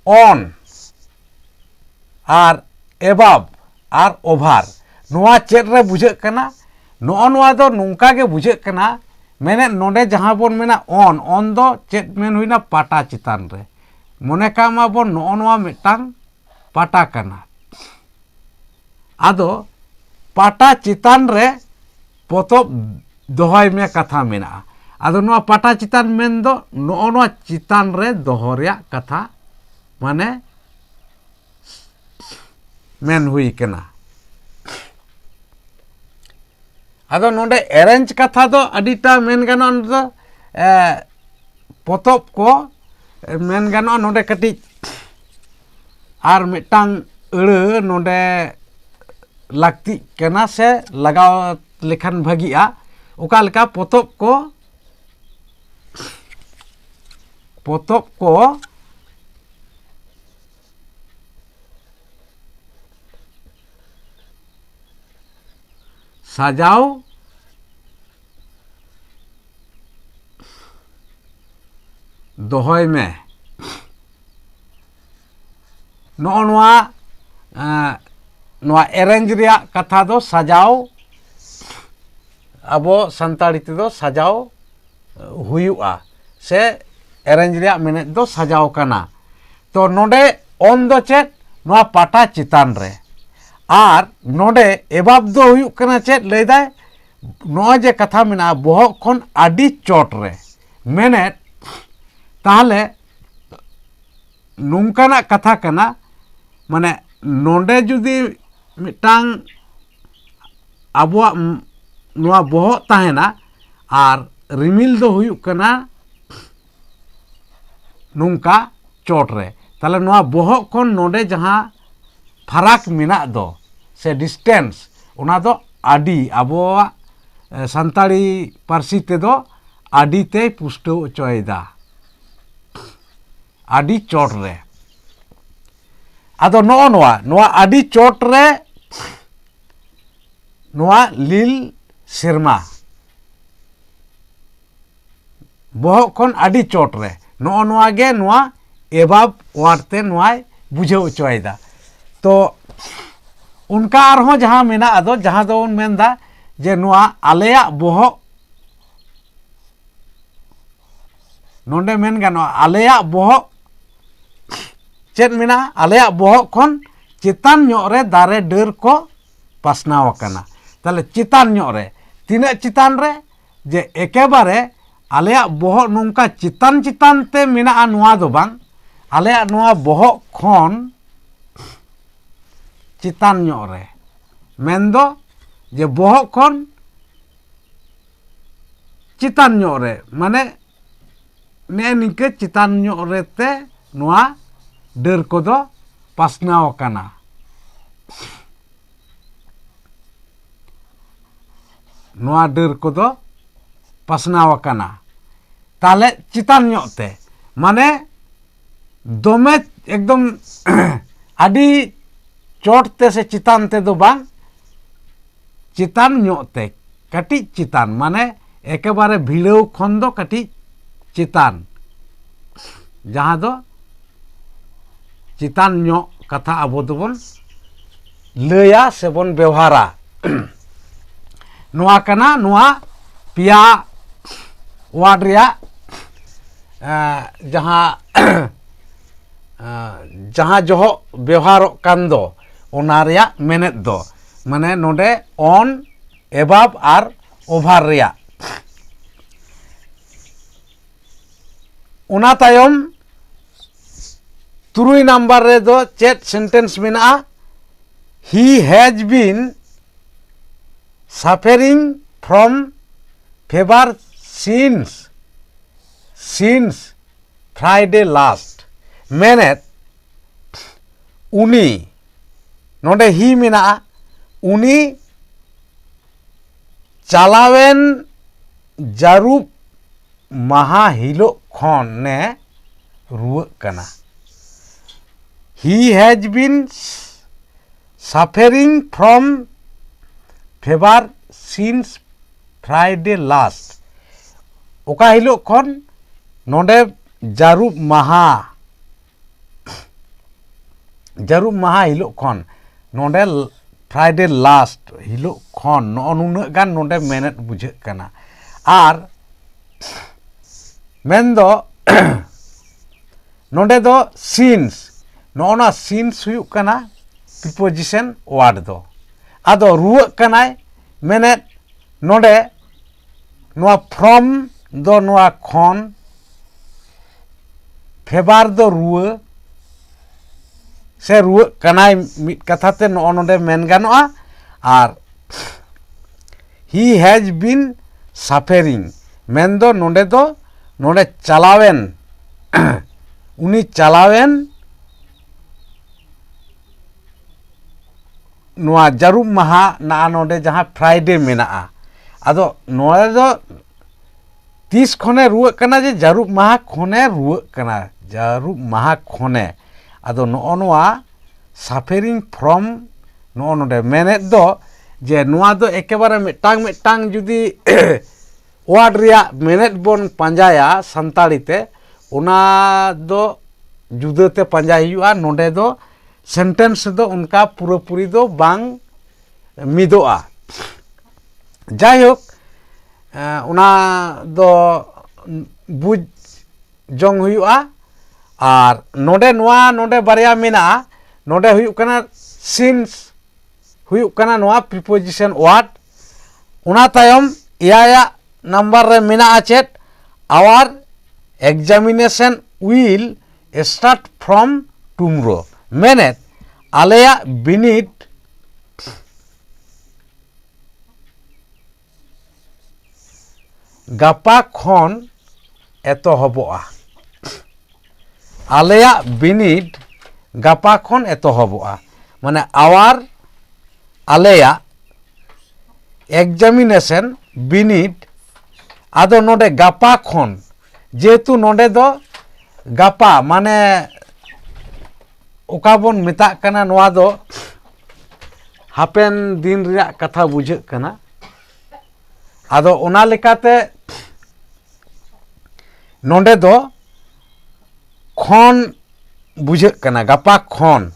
on R above R over, ᱱᱚᱣᱟ ᱪᱮᱫ ᱨᱮ ᱵᱩᱡᱷᱟᱹᱜ ᱠᱟᱱᱟ? ᱱᱚᱜᱼᱚ ᱱᱚᱣᱟ ᱫᱚ ᱱᱚᱝᱠᱟ ᱜᱮ ᱵᱩᱡᱷᱟᱹᱜ ᱠᱟᱱᱟ᱾ ᱢᱮᱱᱮᱫ, ᱱᱚᱰᱮ ᱡᱟᱦᱟᱸ ᱵᱚᱱ ᱢᱮᱱᱟ on, on ᱫᱚ ᱪᱮᱫ ᱢᱮᱱ ᱦᱩᱭᱱᱟ? ᱯᱟᱴᱟ ᱪᱮᱛᱟᱱ ᱨᱮ᱾ ᱢᱚᱱᱮ ᱠᱟᱜ ᱢᱟᱵᱚᱱ ᱱᱚᱜᱼᱚ ᱱᱚᱣᱟ ᱢᱤᱫᱴᱟᱝ ᱯᱟᱴᱟ ᱠᱟᱱᱟ᱾ ᱟᱫᱚ ᱯᱟᱴᱟ ᱪᱮᱛᱟᱱ ᱨᱮ ᱯᱚᱛᱚᱵ ᱫᱚᱦᱚᱭ ᱢᱮ ᱠᱟᱛᱷᱟ ᱢᱮᱱᱟᱜᱼᱟ᱾ ᱟᱫᱚ ᱱᱚᱣᱟ ᱯᱟᱴᱟ ᱪᱮᱛᱟᱱ ᱢᱮᱱ ᱫᱚ ᱱᱚᱜᱼᱚ ᱱᱚᱣᱟ ᱪᱮᱛᱟᱱ ᱨᱮ ᱫᱚᱦᱚ ᱨᱮᱭᱟᱜ ᱠᱟᱛᱷᱟ ᱢᱟᱱᱮ ᱢᱮᱱ ᱦᱩᱭ ᱠᱟᱱᱟ᱾ ᱟᱫᱚ ᱱᱚᱰᱮ arrange ᱠᱟᱛᱷᱟ ᱫᱚ ᱟᱹᱰᱤᱴᱟ ᱢᱮᱱ ᱜᱟᱱᱚᱜᱼᱟ᱾ ᱱᱚᱰᱮ ᱫᱚ, ᱮ, ᱯᱚᱛᱚᱵ ᱠᱚ, ᱮ, ᱢᱮᱱ ᱜᱟᱱᱚᱜᱼᱟ᱾ ᱱᱚᱰᱮ ᱠᱟᱹᱴᱤᱡ ᱟᱨ ᱢᱤᱫᱴᱟᱝ ᱟᱹᱲᱟᱹ ᱱᱚᱰᱮ ᱞᱟᱹᱠᱛᱤᱜ ᱠᱟᱱᱟ ᱥᱮ ᱞᱟᱜᱟᱣ ᱞᱮᱠᱷᱟᱱ ᱵᱷᱟᱹᱜᱤᱜᱼᱟ᱾ ᱚᱠᱟ ᱞᱮᱠᱟ ᱯᱚᱛᱚᱵ ᱠᱚ, ᱯᱚᱛᱚᱵ ᱠᱚ ᱥᱟᱡᱟᱣ ᱫᱚᱦᱚᱭ ᱢᱮ᱾ ᱱᱚᱜᱼᱚ ᱱᱚᱣᱟ, ᱮᱸ, ᱱᱚᱣᱟ arrange ᱨᱮᱭᱟᱜ ᱠᱟᱛᱷᱟ ᱫᱚ ᱥᱟᱡᱟᱣ, ᱟᱵᱚ ᱥᱟᱱᱛᱟᱲᱤ ᱛᱮᱫᱚ ᱥᱟᱡᱟᱣ ᱦᱩᱭᱩᱜᱼᱟ, ᱥᱮ arrange ᱨᱮᱭᱟᱜ ᱢᱮᱱᱮᱫ ᱫᱚ ᱥᱟᱡᱟᱣ ᱠᱟᱱᱟ᱾ ᱛᱚ ᱱᱚᱰᱮ on ᱫᱚ ᱪᱮᱫ? ᱱᱚᱣᱟ ᱯᱟᱴᱟ ᱪᱮᱛᱟᱱ ᱨᱮ᱾ ᱟᱨ ᱱᱚᱰᱮ above ᱫᱚ ᱦᱩᱭᱩᱜ ᱠᱟᱱᱟ ᱪᱮᱫ? ᱞᱟᱹᱭᱫᱟᱭ, ᱱᱚᱜᱼᱚᱭ ᱡᱮ ᱠᱟᱛᱷᱟ ᱢᱮᱱᱟᱜᱼᱟ, ᱵᱚᱦᱚᱜ ᱠᱷᱚᱱ ᱟᱹᱰᱤ ᱪᱚᱴ ᱨᱮ᱾ ᱢᱮᱱᱮᱫ, ᱛᱟᱦᱞᱮ ᱱᱚᱝᱠᱟᱱᱟᱜ ᱠᱟᱛᱷᱟ ᱠᱟᱱᱟ, ᱢᱟᱱᱮ ᱱᱚᱰᱮ ᱡᱩᱫᱤ ᱢᱤᱫᱴᱟᱝ ᱟᱵᱚᱣᱟᱜ ᱱᱚᱣᱟ ᱵᱚᱦᱚᱜ ᱛᱟᱦᱮᱱᱟ ᱟᱨ ᱨᱤᱢᱤᱞ ᱫᱚ ᱦᱩᱭᱩᱜ ᱠᱟᱱᱟ ᱱᱚᱝᱠᱟ ᱪᱚᱴ ᱨᱮ, ᱛᱟᱦᱞᱮ ᱱᱚᱣᱟ ᱵᱚᱦᱚᱜ ᱠᱷᱚᱱ ᱱᱚᱰᱮ ᱡᱟᱦᱟᱸ ᱯᱷᱟᱨᱟᱠ ᱢᱮᱱᱟᱜ ᱫᱚ ᱥᱮ distance, ᱚᱱᱟ ᱫᱚ ᱟᱹᱰᱤ, ᱟᱵᱚᱣᱟᱜ ᱥᱟᱱᱛᱟᱲᱤ ᱯᱟᱹᱨᱥᱤ ᱛᱮᱫᱚ ᱟᱹᱰᱤ ᱛᱮᱭ ᱯᱩᱥᱴᱟᱹᱣ ᱚᱪᱚᱭᱮᱫᱟ, ᱟᱹᱰᱤ ᱪᱚᱴ ᱨᱮ᱾ ᱟᱫᱚ ᱱᱚᱜᱼᱚ ᱱᱚᱣᱟ, ᱱᱚᱣᱟ ᱟᱹᱰᱤ ᱪᱚᱴ ᱨᱮ ᱱᱚᱣᱟ ᱞᱤᱞ ᱥᱮᱨᱢᱟ ᱵᱚᱦᱚᱜ ᱠᱷᱚᱱ ᱟᱹᱰᱤ ᱪᱚᱴ ᱨᱮ, ᱱᱚᱜᱼᱚ ᱱᱚᱣᱟ ᱜᱮ ᱱᱚᱣᱟ above word ᱛᱮ ᱱᱚᱣᱟᱭ ᱵᱩᱡᱷᱟᱹᱣ ᱦᱚᱪᱚᱭᱮᱫᱟ᱾ ᱛᱚ ᱚᱱᱠᱟ ᱟᱨᱦᱚᱸ ᱡᱟᱦᱟᱸ ᱢᱮᱱᱟᱜ, ᱟᱫᱚ ᱡᱟᱦᱟᱸ ᱫᱚᱵᱚᱱ ᱢᱮᱱᱫᱟ ᱡᱮ ᱱᱚᱣᱟ ᱟᱞᱮᱭᱟᱜ ᱵᱚᱦᱚᱜ, ᱱᱚᱰᱮ ᱢᱮᱱ ᱜᱟᱱᱚᱜᱼᱟ ᱟᱞᱮᱭᱟᱜ ᱵᱚᱦᱚᱜ ᱪᱮᱫ ᱢᱮᱱᱟᱜᱼᱟ? ᱟᱞᱮᱭᱟᱜ ᱵᱚᱦᱚᱜ ᱠᱷᱚᱱ ᱪᱮᱛᱟᱱ ᱧᱚᱜ ᱨᱮ ᱫᱟᱨᱮ ᱰᱟᱹᱨ ᱠᱚ ᱯᱟᱥᱱᱟᱣ ᱟᱠᱟᱱᱟ᱾ ᱛᱟᱦᱞᱮ ᱪᱮᱛᱟᱱ ᱧᱚᱜ ᱨᱮ, ᱛᱤᱱᱟᱹᱜ ᱪᱮᱛᱟᱱ ᱨᱮ? ᱡᱮ ᱮᱠᱮᱵᱟᱨᱮ ᱟᱞᱮᱭᱟᱜ ᱵᱚᱦᱚᱜ ᱱᱚᱝᱠᱟ ᱪᱮᱛᱟᱱ ᱪᱮᱛᱟᱱ ᱛᱮ ᱢᱮᱱᱟᱜᱼᱟ ᱱᱚᱣᱟ ᱫᱚ ᱵᱟᱝ, ᱟᱞᱮᱭᱟᱜ ᱱᱚᱣᱟ ᱵᱚᱦᱚᱜ ᱠᱷᱚᱱ ᱪᱮᱛᱟᱱ ᱧᱚᱜ ᱨᱮ, ᱢᱮᱱᱫᱚ ᱡᱮ ᱵᱚᱦᱚᱜ ᱠᱷᱚᱱ ᱪᱮᱛᱟᱱ ᱧᱚᱜ ᱨᱮ, ᱢᱟᱱᱮ ᱱᱮᱜᱼᱮ ᱱᱤᱝᱠᱟᱹ ᱪᱮᱛᱟᱱ ᱧᱚᱜ ᱨᱮᱛᱮ ᱱᱚᱣᱟ ᱰᱟᱹᱨ ᱠᱚᱫᱚ ᱯᱟᱥᱱᱟᱣ ᱟᱠᱟᱱᱟ᱾ ᱱᱚᱣᱟ ᱰᱟᱹᱨ ᱠᱚᱫᱚ ᱯᱟᱥᱱᱟᱣ ᱟᱠᱟᱱᱟ᱾ ᱛᱟᱦᱞᱮ ᱪᱮᱛᱟᱱ ᱧᱚᱜ ᱛᱮ, ᱢᱟᱱᱮ ᱫᱚᱢᱮ ᱮᱠᱫᱚᱢ ᱟᱹᱰᱤ ᱪᱚᱴ ᱛᱮ ᱥᱮ ᱪᱮᱛᱟᱱ ᱛᱮᱫᱚ ᱵᱟᱝ, ᱪᱮᱛᱟᱱ ᱧᱚᱜ ᱛᱮ, ᱠᱟᱹᱴᱤᱡ ᱪᱮᱛᱟᱱ, ᱢᱟᱱᱮ ᱮᱠᱮᱵᱟᱨᱮ ᱵᱷᱤᱲᱟᱹᱣ ᱠᱷᱚᱱ ᱫᱚ ᱠᱟᱹᱴᱤᱡ ᱪᱮᱛᱟᱱ, ᱡᱟᱦᱟᱸ ᱫᱚ ᱪᱮᱛᱟᱱ ᱧᱚᱜ ᱠᱟᱛᱷᱟ ᱟᱵᱚ ᱫᱚᱵᱚᱱ ᱞᱟᱹᱭᱟ ᱥᱮᱵᱚᱱ ᱵᱮᱣᱦᱟᱨᱟ᱾ ᱱᱚᱣᱟ ᱠᱟᱱᱟ ᱱᱚᱣᱟ ᱯᱮᱭᱟ word ᱨᱮᱭᱟᱜ, ᱮᱸ, ᱡᱟᱦᱟᱸ, ᱮᱸ, ᱡᱟᱦᱟᱸ ᱡᱚᱦᱚᱜ ᱵᱮᱣᱦᱟᱨᱚᱜ ᱠᱟᱱ ᱫᱚ, ᱚᱱᱟ ᱨᱮᱭᱟᱜ ᱢᱮᱱᱮᱫ ᱫᱚ, ᱢᱟᱱᱮ ᱱᱚᱰᱮ on, above ᱟᱨ over ᱨᱮᱭᱟᱜ᱾ ᱚᱱᱟ ᱛᱟᱭᱚᱢ ᱛᱩᱨᱩᱭ ᱱᱟᱢᱵᱟᱨ ᱨᱮᱫᱚ ᱪᱮᱫ sentence ᱢᱮᱱᱟᱜᱼᱟ? He has been suffering from fever since, since Friday last. ᱢᱮᱱᱮᱫ, ᱩᱱᱤ, ᱱᱚᱰᱮ he ᱢᱮᱱᱟᱜᱼᱟ, ᱩᱱᱤ ᱪᱟᱞᱟᱣᱮᱱ ᱡᱟᱹᱨᱩᱵ ᱢᱟᱦᱟ ᱦᱤᱞᱳᱜ ᱠᱷᱚᱱᱮ ᱨᱩᱣᱟᱹᱜ ᱠᱟᱱᱟ᱾ He has been suffering from fever since Friday last. ᱚᱠᱟ ᱦᱤᱞᱳᱜ ᱠᱷᱚᱱ? ᱱᱚᱰᱮ ᱡᱟᱹᱨᱩᱵ ᱢᱟᱦᱟ, ᱡᱟᱹᱨᱩᱵ ᱢᱟᱦᱟ ᱦᱤᱞᱳᱜ ᱠᱷᱚᱱ, ᱱᱚᱰᱮ Friday last ᱦᱤᱞᱳᱜ ᱠᱷᱚᱱ ᱱᱚᱜᱼᱚ ᱱᱩᱱᱟᱹᱜ ᱜᱟᱱ ᱱᱚᱰᱮ ᱢᱮᱱᱮᱫ ᱵᱩᱡᱷᱟᱹᱜ ᱠᱟᱱᱟ᱾ ᱟᱨ ᱢᱮᱱᱫᱚ ᱱᱚᱰᱮ ᱫᱚ since, ᱱᱚᱜᱼᱚ ᱱᱚᱣᱟ since ᱦᱩᱭᱩᱜ ᱠᱟᱱᱟ preposition word ᱫᱚ᱾ ᱟᱫᱚ ᱨᱩᱣᱟᱹᱜ ᱠᱟᱱᱟᱭ, ᱢᱮᱱᱮᱫ ᱱᱚᱰᱮ ᱱᱚᱣᱟ from ᱫᱚ ᱱᱚᱣᱟ ᱠᱷᱚᱱ, fever ᱫᱚ ᱨᱩᱣᱟᱹ ᱥᱮ ᱨᱩᱣᱟᱹᱜ ᱠᱟᱱᱟᱭ, ᱢᱤᱫ ᱠᱟᱛᱷᱟ ᱛᱮ ᱱᱚᱜᱼᱚ ᱱᱚᱰᱮ ᱢᱮᱱ ᱜᱟᱱᱚᱜᱼᱟ᱾ ᱟᱨ he has been suffering ᱢᱮᱱᱫᱚ ᱱᱚᱰᱮ ᱫᱚ, ᱱᱚᱰᱮ ᱪᱟᱞᱟᱣᱮᱱ, ᱩᱱᱤ ᱪᱟᱞᱟᱣᱮᱱ ᱱᱚᱣᱟ ᱡᱟᱹᱨᱩᱵ ᱢᱟᱦᱟ ᱱᱟᱜᱼᱟ ᱱᱚᱰᱮ ᱡᱟᱦᱟᱸ Friday ᱢᱮᱱᱟᱜᱼᱟ, ᱟᱫᱚ ᱱᱚᱰᱮ ᱫᱚ ᱛᱤᱥ ᱠᱷᱚᱱᱮ ᱨᱩᱣᱟᱹᱜ ᱠᱟᱱᱟ? ᱡᱮ ᱡᱟᱹᱨᱩᱵ ᱢᱟᱦᱟ ᱠᱷᱚᱱᱮ ᱨᱩᱣᱟᱹᱜ ᱠᱟᱱᱟ, ᱡᱟᱹᱨᱩᱵ ᱢᱟᱦᱟ ᱠᱷᱚᱱᱮ᱾ ᱟᱫᱚ ᱱᱚᱜᱼᱚ ᱱᱚᱣᱟ suffering from, ᱱᱚᱜᱼᱚ ᱱᱚᱰᱮ ᱢᱮᱱᱮᱫ ᱫᱚ, ᱡᱮ ᱱᱚᱣᱟ ᱫᱚ ᱮᱠᱮᱵᱟᱨᱮ ᱢᱤᱫᱴᱟᱝ ᱢᱤᱫᱴᱟᱝ ᱡᱩᱫᱤ word ᱨᱮᱭᱟᱜ ᱢᱮᱱᱮᱫ ᱵᱚᱱ ᱯᱟᱸᱡᱟᱭᱟ ᱥᱟᱱᱛᱟᱲᱤ ᱛᱮ, ᱚᱱᱟ ᱫᱚ ᱡᱩᱫᱟᱹᱛᱮ ᱯᱟᱸᱡᱟᱭ ᱦᱩᱭᱩᱜᱼᱟ᱾ ᱱᱚᱰᱮ ᱫᱚ sentence ᱫᱚ ᱚᱱᱠᱟ ᱯᱩᱨᱟᱹᱯᱩᱨᱤ ᱫᱚ ᱵᱟᱝ ᱢᱤᱫᱚᱜᱼᱟ᱾ ᱡᱟᱭᱦᱳᱠ, ᱮᱸ, ᱚᱱᱟ ᱫᱚ ᱵᱩᱡᱽ ᱡᱚᱝ ᱦᱩᱭᱩᱜᱼᱟ᱾ ᱟᱨ ᱱᱚᱰᱮ ᱱᱚᱣᱟ, ᱱᱚᱰᱮ ᱵᱟᱨᱭᱟ ᱢᱮᱱᱟᱜᱼᱟ, ᱱᱚᱰᱮ ᱦᱩᱭᱩᱜ ᱠᱟᱱᱟ since ᱦᱩᱭᱩᱜ ᱠᱟᱱᱟ ᱱᱚᱣᱟ preposition word᱾ ᱚᱱᱟ ᱛᱟᱭᱚᱢ ᱮᱭᱟᱭᱟᱜ ᱱᱟᱢᱵᱟᱨ ᱨᱮ ᱢᱮᱱᱟᱜᱼᱟ ᱪᱮᱫ? Our examination will start from tomorrow᱾ ᱢᱮᱱᱮᱫ, ᱟᱞᱮᱭᱟᱜ ᱵᱤᱱᱤᱰ ᱜᱟᱯᱟ ᱠᱷᱚᱱ ᱮᱛᱚᱦᱚᱵᱚᱜᱼᱟ᱾ ᱟᱞᱮᱭᱟᱜ ᱵᱤᱱᱤᱰ ᱜᱟᱯᱟ ᱠᱷᱚᱱ ᱮᱛᱚᱦᱚᱵᱚᱜᱼᱟ᱾ ᱢᱟᱱᱮ our, ᱟᱞᱮᱭᱟᱜ examination, ᱵᱤᱱᱤᱰ, ᱟᱫᱚ ᱱᱚᱰᱮ ᱜᱟᱯᱟ ᱠᱷᱚᱱ, ᱡᱮᱦᱮᱛᱩ ᱱᱚᱰᱮ ᱫᱚ ᱜᱟᱯᱟ ᱢᱟᱱᱮ ᱚᱠᱟ ᱵᱚᱱ ᱢᱮᱛᱟᱜ ᱠᱟᱱᱟ, ᱱᱚᱣᱟ ᱫᱚ ᱦᱟᱯᱮᱱ ᱫᱤᱱ ᱨᱮᱭᱟᱜ ᱠᱟᱛᱷᱟ ᱵᱩᱡᱷᱟᱹᱜ ᱠᱟᱱᱟ᱾ ᱟᱫᱚ ᱚᱱᱟ ᱞᱮᱠᱟᱛᱮ ᱱᱚᱰᱮ ᱫᱚ ᱠᱷᱚᱱ ᱵᱩᱡᱷᱟᱹᱜ ᱠᱟᱱᱟ, ᱜᱟᱯᱟ ᱠᱷᱚᱱ,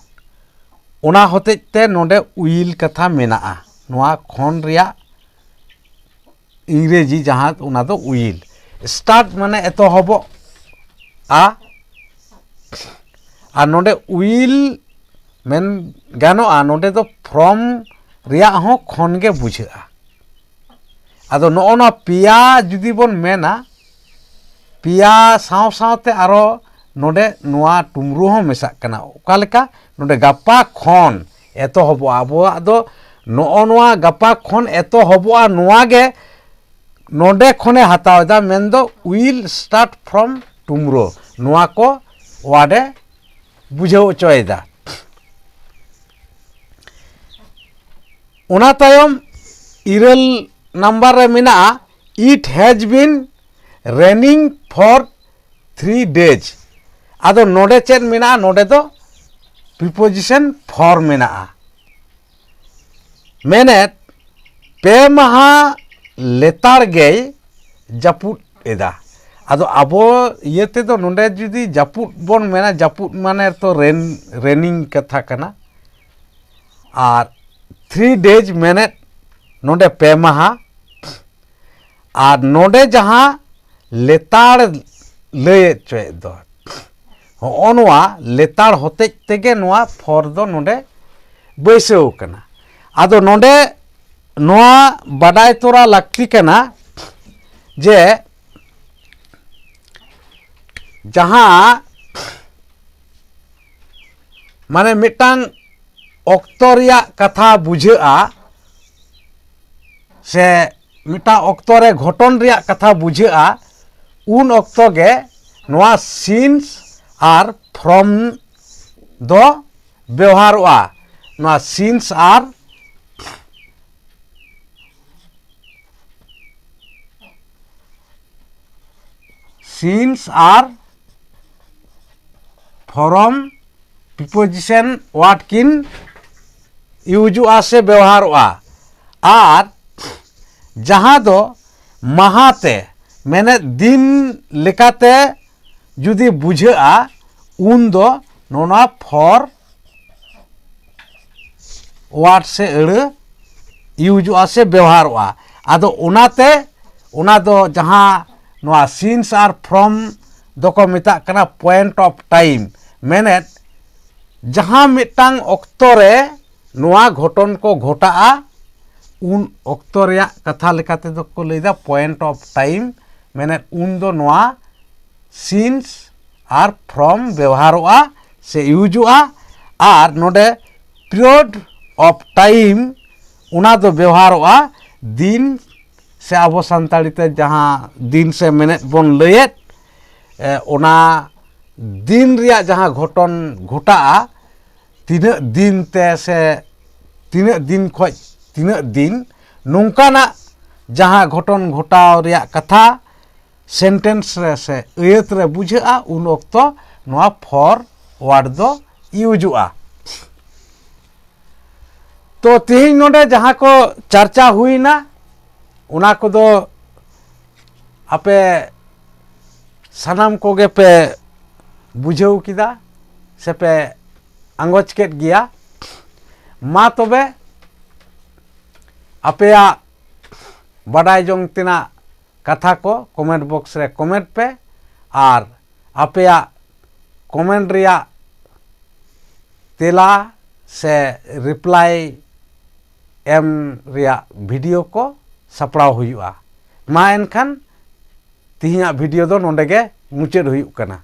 ᱚᱱᱟ ᱦᱚᱛᱮᱡ ᱛᱮ ᱱᱚᱰᱮ will ᱠᱟᱛᱷᱟ ᱢᱮᱱᱟᱜᱼᱟ᱾ ᱱᱚᱣᱟ ᱠᱷᱚᱱ ᱨᱮᱭᱟᱜ ᱤᱝᱨᱮᱡᱤ ᱡᱟᱦᱟᱸ, ᱚᱱᱟ ᱫᱚ will᱾ Start ᱢᱟᱱᱮ ᱮᱛᱚᱦᱚᱵᱚᱜᱼᱟ, ᱟᱨ ᱱᱚᱰᱮ will ᱢᱮᱱ ᱜᱟᱱᱚᱜᱼᱟ, ᱱᱚᱰᱮ ᱫᱚ from ᱨᱮᱭᱟᱜ ᱦᱚᱸ ᱠᱷᱚᱱ ᱜᱮ ᱵᱩᱡᱷᱟᱹᱜᱼᱟ᱾ ᱟᱫᱚ ᱱᱚᱜᱼᱚ ᱱᱚᱣᱟ ᱯᱮᱭᱟ ᱡᱩᱫᱤ ᱵᱚᱱ ᱢᱮᱱᱟ, ᱯᱮᱭᱟ ᱥᱟᱶ ᱥᱟᱶᱛᱮ ᱟᱨᱚ ᱱᱚᱰᱮ ᱱᱚᱣᱟ tomorrow ᱦᱚᱸ ᱢᱮᱥᱟᱜ ᱠᱟᱱᱟ᱾ ᱚᱠᱟ ᱞᱮᱠᱟ? ᱱᱚᱰᱮ ᱜᱟᱯᱟ ᱠᱷᱚᱱ ᱮᱛᱚᱦᱚᱵᱚᱜᱼᱟ᱾ ᱟᱵᱚᱣᱟᱜ ᱫᱚ ᱱᱚᱜᱼᱚ ᱱᱚᱣᱟ ᱜᱟᱯᱟ ᱠᱷᱚᱱ ᱮᱛᱚᱦᱚᱵᱚᱜᱼᱟ, ᱱᱚᱣᱟ ᱜᱮ ᱱᱚᱰᱮ ᱠᱷᱚᱱᱮ ᱦᱟᱛᱟᱣ ᱮᱫᱟ, ᱢᱮᱱᱫᱚ will start from tomorrow, ᱱᱚᱣᱟ ᱠᱚ word ᱮ ᱵᱩᱡᱷᱟᱹᱣ ᱦᱚᱪᱚᱭᱮᱫᱟ᱾ ᱚᱱᱟ ᱛᱟᱭᱚᱢ ᱤᱨᱟᱹᱞ ᱱᱟᱢᱵᱟᱨ ᱨᱮ ᱢᱮᱱᱟᱜᱼᱟ, it has been raining for three days᱾ ᱟᱫᱚ ᱱᱚᱰᱮ ᱪᱮᱫ ᱢᱮᱱᱟᱜᱼᱟ? ᱱᱚᱰᱮ ᱫᱚ preposition for ᱢᱮᱱᱟᱜᱼᱟ᱾ ᱢᱮᱱᱮᱫ, ᱯᱮ ᱢᱟᱦᱟ ᱞᱮᱛᱟᱲ ᱜᱮᱭ ᱡᱟᱹᱯᱩᱫ ᱮᱫᱟ᱾ ᱟᱫᱚ ᱟᱵᱚ ᱤᱭᱟᱹ ᱛᱮᱫᱚ ᱱᱚᱰᱮ ᱡᱩᱫᱤ ᱡᱟᱹᱯᱩᱫ ᱵᱚᱱ ᱢᱮᱱᱟ, ᱡᱟᱹᱯᱩᱫ ᱢᱟᱱᱮ ᱛᱚ ᱨᱮᱱ, raining ᱠᱟᱛᱷᱟ ᱠᱟᱱᱟ᱾ ᱟᱨ three days ᱢᱮᱱᱮᱫ ᱱᱚᱰᱮ ᱯᱮ ᱢᱟᱦᱟ, ᱟᱨ ᱱᱚᱰᱮ ᱡᱟᱦᱟᱸ ᱞᱮᱛᱟᱲ ᱞᱟᱹᱭ ᱦᱚᱪᱚᱭᱮᱫ ᱫᱚ, ᱦᱚᱸᱜᱼᱚ ᱱᱚᱣᱟ ᱞᱮᱛᱟᱲ ᱦᱚᱛᱮᱡ ᱛᱮᱜᱮ ᱱᱚᱣᱟ for ᱫᱚ ᱱᱚᱰᱮ ᱵᱟᱹᱭᱥᱟᱹᱣ ᱠᱟᱱᱟ᱾ ᱟᱫᱚ ᱱᱚᱰᱮ ᱱᱚᱣᱟ ᱵᱟᱰᱟᱭ ᱛᱚᱨᱟ ᱞᱟᱹᱠᱛᱤ ᱠᱟᱱᱟ ᱡᱮ ᱡᱟᱦᱟᱸ ᱢᱟᱱᱮ ᱢᱤᱫᱴᱟᱝ ᱚᱠᱛᱚ ᱨᱮᱭᱟᱜ ᱠᱟᱛᱷᱟ ᱵᱩᱡᱷᱟᱹᱜᱼᱟ ᱥᱮ ᱢᱤᱫᱴᱟᱝ ᱚᱠᱛᱚ ᱨᱮ ᱜᱷᱚᱴᱚᱱ ᱨᱮᱭᱟᱜ ᱠᱟᱛᱷᱟ ᱵᱩᱡᱷᱟᱹᱜᱼᱟ, ᱩᱱ ᱚᱠᱛᱚ ᱜᱮ ᱱᱚᱣᱟ since ᱟᱨ from ᱫᱚ ᱵᱮᱣᱦᱟᱨᱚᱜᱼᱟ᱾ ᱱᱚᱣᱟ since R since R from preposition word ᱠᱤᱱ ᱤᱭᱩᱡᱚᱜᱼᱟ ᱥᱮ ᱵᱮᱣᱦᱟᱨᱚᱜᱼᱟ᱾ ᱟᱨ ᱡᱟᱦᱟᱸ ᱫᱚ ᱢᱟᱦᱟ ᱛᱮ, ᱢᱮᱱᱮᱫ ᱫᱤᱱ ᱞᱮᱠᱟᱛᱮ ᱡᱩᱫᱤ ᱵᱩᱡᱷᱟᱹᱜᱼᱟ, ᱩᱱ ᱫᱚ ᱱᱚᱣᱟ for word ᱥᱮ ᱟᱹᱲᱟᱹ ᱤᱭᱩᱡᱚᱜᱼᱟ ᱥᱮ ᱵᱮᱣᱦᱟᱨᱚᱜᱼᱟ᱾ ᱟᱫᱚ ᱚᱱᱟᱛᱮ ᱚᱱᱟ ᱫᱚ ᱡᱟᱦᱟᱸ ᱱᱚᱣᱟ since ᱟᱨ from ᱫᱚᱠᱚ ᱢᱮᱛᱟᱜ ᱠᱟᱱᱟ point of time, ᱢᱮᱱᱮᱫ ᱡᱟᱦᱟᱸ ᱢᱤᱫᱴᱟᱝ ᱚᱠᱛᱚ ᱨᱮ ᱱᱚᱣᱟ ᱜᱷᱚᱴᱚᱱ ᱠᱚ ᱜᱷᱚᱴᱟᱜᱼᱟ, ᱩᱱ ᱚᱠᱛᱚ ᱨᱮᱭᱟᱜ ᱠᱟᱛᱷᱟ ᱞᱮᱠᱟ ᱛᱮᱫᱚ ᱠᱚ ᱞᱟᱹᱭᱫᱟ point of time, ᱢᱮᱱᱮᱫ ᱩᱱ ᱫᱚ ᱱᱚᱣᱟ since ᱟᱨ from ᱵᱮᱣᱦᱟᱨᱚᱜᱼᱟ ᱥᱮ ᱤᱭᱩᱡᱚᱜᱼᱟ᱾ ᱟᱨ ᱱᱚᱰᱮ period of time ᱚᱱᱟ ᱫᱚ ᱵᱮᱣᱦᱟᱨᱚᱜᱼᱟ ᱫᱤᱱ ᱥᱮ ᱟᱵᱚ ᱥᱟᱱᱛᱟᱲᱤ ᱛᱮ ᱡᱟᱦᱟᱸ ᱫᱤᱱ ᱥᱮ ᱢᱮᱱᱮᱫ ᱵᱚᱱ ᱞᱟᱹᱭᱮᱫ, ᱮ, ᱚᱱᱟ ᱫᱤᱱ ᱨᱮᱭᱟᱜ ᱡᱟᱦᱟᱸ ᱜᱷᱚᱴᱚᱱ ᱜᱷᱚᱴᱟᱜᱼᱟ, ᱛᱤᱱᱟᱹᱜ ᱫᱤᱱ ᱛᱮ ᱥᱮ ᱛᱤᱱᱟᱹᱜ ᱫᱤᱱ ᱠᱷᱚᱡ ᱛᱤᱱᱟᱹᱜ ᱫᱤᱱ, ᱱᱚᱝᱠᱟᱱᱟᱜ ᱡᱟᱦᱟᱸ ᱜᱷᱚᱴᱚᱱ ᱜᱷᱚᱴᱟᱣ ᱨᱮᱭᱟᱜ ᱠᱟᱛᱷᱟ sentence ᱨᱮ ᱥᱮ ᱟᱹᱭᱟᱹᱛ ᱨᱮ ᱵᱩᱡᱷᱟᱹᱜᱼᱟ, ᱩᱱ ᱚᱠᱛᱚ ᱱᱚᱣᱟ for word ᱫᱚ ᱤᱭᱩᱡᱚᱜᱼᱟ᱾ ᱛᱚ ᱛᱮᱦᱮᱧ ᱱᱚᱰᱮ ᱡᱟᱦᱟᱸ ᱠᱚ ᱪᱟᱨᱪᱟ ᱦᱩᱭᱱᱟ, ᱚᱱᱟ ᱠᱚᱫᱚ ᱟᱯᱮ ᱥᱟᱱᱟᱢ ᱠᱚᱜᱮ ᱯᱮ ᱵᱩᱡᱷᱟᱹᱣ ᱠᱮᱫᱟ ᱥᱮ ᱯᱮ ᱟᱸᱜᱚᱪ ᱠᱮᱫ ᱜᱮᱭᱟ᱾ ᱢᱟ ᱛᱚᱵᱮ ᱟᱯᱮᱭᱟᱜ ᱵᱟᱰᱟᱭ ᱡᱚᱝ ᱛᱮᱱᱟᱜ ᱠᱟᱛᱷᱟ ᱠᱚ comment box ᱨᱮ comment ᱯᱮ, ᱟᱨ ᱟᱯᱮᱭᱟᱜ comment ᱨᱮᱭᱟᱜ ᱛᱮᱞᱟ ᱥᱮ ᱨᱤᱯᱞᱟᱭ ᱮᱢ ᱨᱮᱭᱟᱜ ᱵᱷᱤᱰᱤᱭᱳ ᱠᱚ ᱥᱟᱯᱲᱟᱣ ᱦᱩᱭᱩᱜᱼᱟ᱾ ᱢᱟ ᱮᱱᱠᱷᱟᱱ ᱛᱤᱦᱤᱧᱟᱜ ᱵᱷᱤᱰᱤᱭᱳ ᱫᱚ ᱱᱚᱰᱮ ᱜᱮ ᱢᱩᱪᱟᱹᱫ ᱦᱩᱭᱩᱜ ᱠᱟᱱᱟ᱾